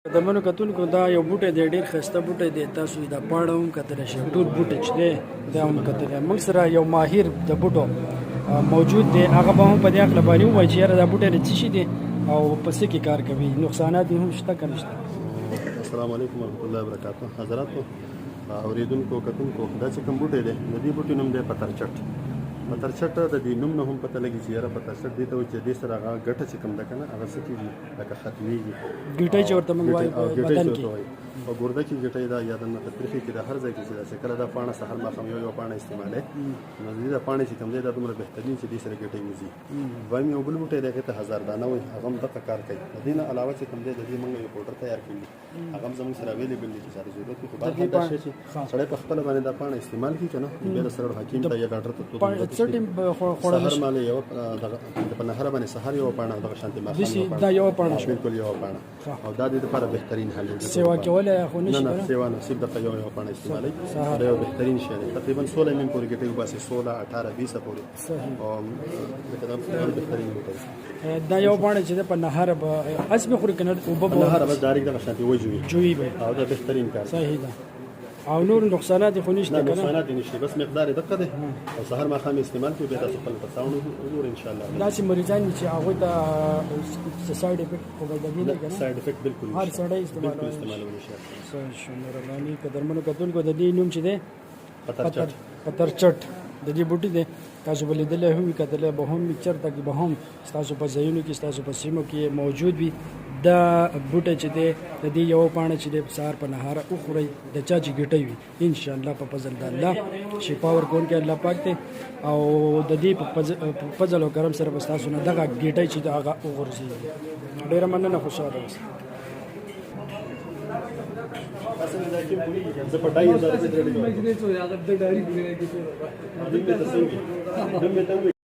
قدرمنو کتونکو، دا یو بوټی دی، ډېر ښایسته بوټی دی. تاسو یې دا پاڼه هم کتلی شئ، ټول بوټی چې دی دا هم کتلی. موږ سره یو ماهر د بوټو موجود دی، هغه به هم په دې هکله باندې ووایي چې یاره دا بوټی د څه شي دی او په څه کې کار کوي، نقصانات یې هم شته که نشته. السلام علیکم ورحمت الله وبرکاته. حضراتو اوریدونکو، کتونکو، دا چې کوم بوټی دی، د دې بوټي نوم دی پترچټ. پترچټ د دې نوم نه هم پته لګي چې یاره پترچټ دې ته وایي چې دې سره هغه ګټه چې کوم ده که نه، هغه څه کېږي، لکه ختمېږي. ګټه چې ورته موږ وایو او په ګټه بدن چې کې ورته وایي په ګرده کې ګټه ده یا د تفریحي کې ده، هر ځای کې چې ده، چې کله دا پاڼه سهار ماښام یو یو پاڼه استعمالوي، نو د دې د پاڼې چې کوم دی دا دومره بهترین چې دې سره ګټه وځي. دویم یو بل بوټی دی، هغې ته هزار دانه وایي، هغه هم دغه کار کوي. د دې نه علاوه چې کوم دی، د دې موږ یو پوډر تیار کړي، هغه هم زموږ سره اویلیبل دي چې چاته ضرورت وي. خو بهرحال دا شی چې سړی په خپله باندې دا پاڼه استعمال کړي که نه، بیا د سره حکیم ته یا ډاکټر ته پاڼه څه ټیم به خوړل سهار شي؟ مالې یو دغه په نهر باندې سهار یو پاڼه، دغه شانتې ماښام داسې یوه پاڼه. دا یوه پاڼه شوه. بالکل یوه پاڼه، او دا د دې لپاره بهترین حل دی. سیوا کولی خو نه نه شي نه کنه؟ سیوا نه، صرف دغه یو یو پاڼه استعمالوي. دا یو بهترین شی دی، تقریبا 16 ایم پورې ګټه وباسي، 16، 18، 20 پورې. او لکه دا ډېر بهترین بوټی دی. دا یو پاڼه چې ده په نهر به اس به خوري کنه اوبه به نهر بس ډایرکټ دغه شانتې وجوي جوړي به او دا بهترین کار دی. صحیح ده. او نور نقصانات خو نشته نه کنه؟ نقصانات یې نشته، بس مقدار یې دقه دی او سهار ماښام یې استعمال کړئ، بیا تاسو خپل تساون وګورئ ان شاء الله. داسې مریضان دي چې هغوی ته څه سایډ افیکټ خو به د دې نه کنه؟ سایډ افیکټ بالکل هر نشته. سړی استعمالولی بالکل شي. استعمالولی شي. صحیح شو، مهرباني. قدرمنو کتونکو، د دې نوم چې دی پترچټ. پترچټ د دې بوټي دی. تاسو به لیدلی هم وي، کتلی به هم وي، چېرته کې به هم ستاسو په ځایونو کې، ستاسو په سیمو کې موجود وي. دا بوټی چې دی، د دې یوه پاڼه چې دی سهار په نهاره وخورئ، د چا چې ګټه وي، انشاءالله په فضل د الله شفا ورکوونکی الله پاک دی، او د دې په فضل او کرم سره به ستاسو نه دغه ګټه چې ده هغه وغورځېږي. ډېره مننه، خوشحاله اوسئ. زه په 2500 روپۍ درې ډېر. نوم مې ته څه وي؟ نوم مې ته ووایي.